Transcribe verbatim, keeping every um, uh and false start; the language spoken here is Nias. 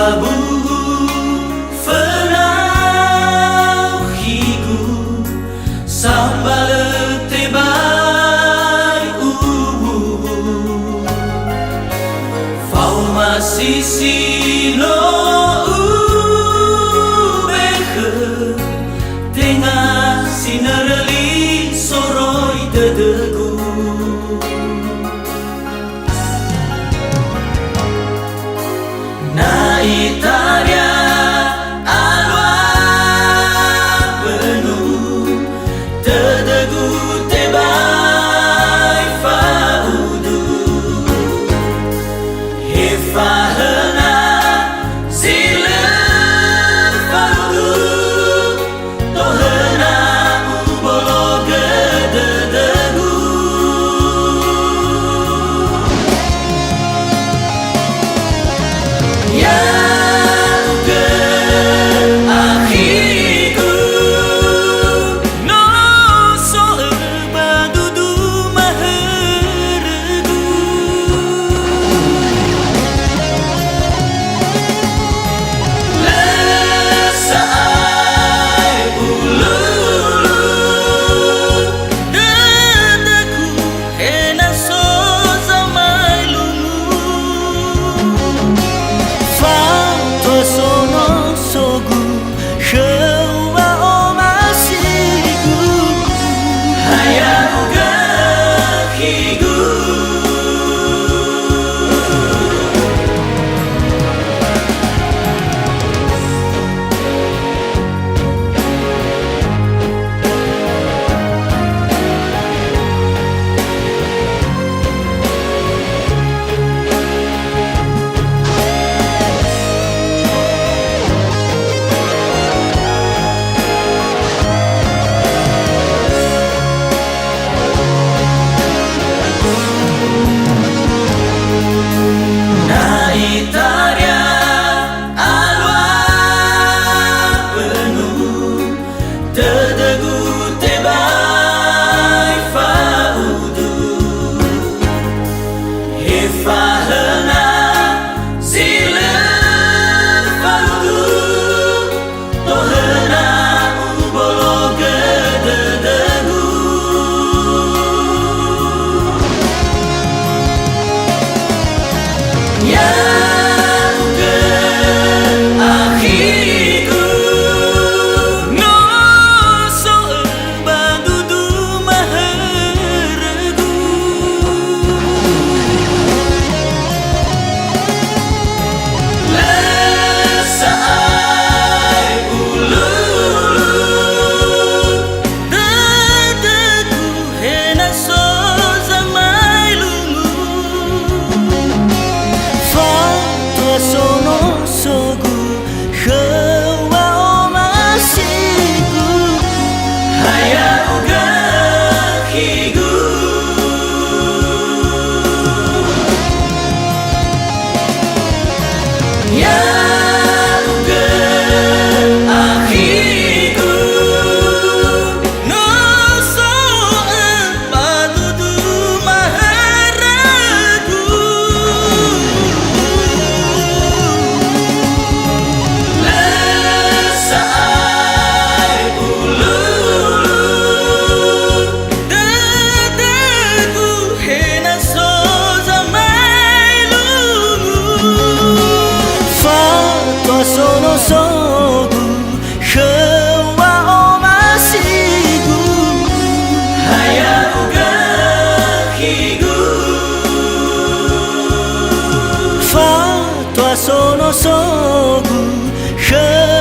Abuhu föna khigu, sambalö tebai ubuhu. Faoma sisi no ubekhe, tenga sinörö li soroi dödögu. Na itaria alua bönu, dödögu tebai fa'udu. He fahöna zi lö fa'udu, tohöna ubologö dödögu. Ya'ugö akhigu, no so'ö ba dudu mahörögu. Lö sa'ae ululu, dödögu he na so zamaelungu. Fatua sonosogu, khöu wa'omasigu. Ha ya'ugö khigu. Na itaria alua bönu, dödögu tebai fa'udu. He fahöna zi lö fa'udu, tohöna ubologö dödögu. Ya'ugö akhigu, no so'ö ba dudu mahörögu. Lö sa'ae ululu, dödögu he na so zamaelungu. Fatua sonosogu, khöu wa'omasigu. Ha ya'ugö khigu. Ya'ugö akhigu, no so'ö ba dudu mahörögu. Lö sa'ae ululu, dödögu he na so zamaelungu. Fatua sonosogu, khöu wa'omasigu. Ha ya'ugö khigu. Fatua sonosogu, khöu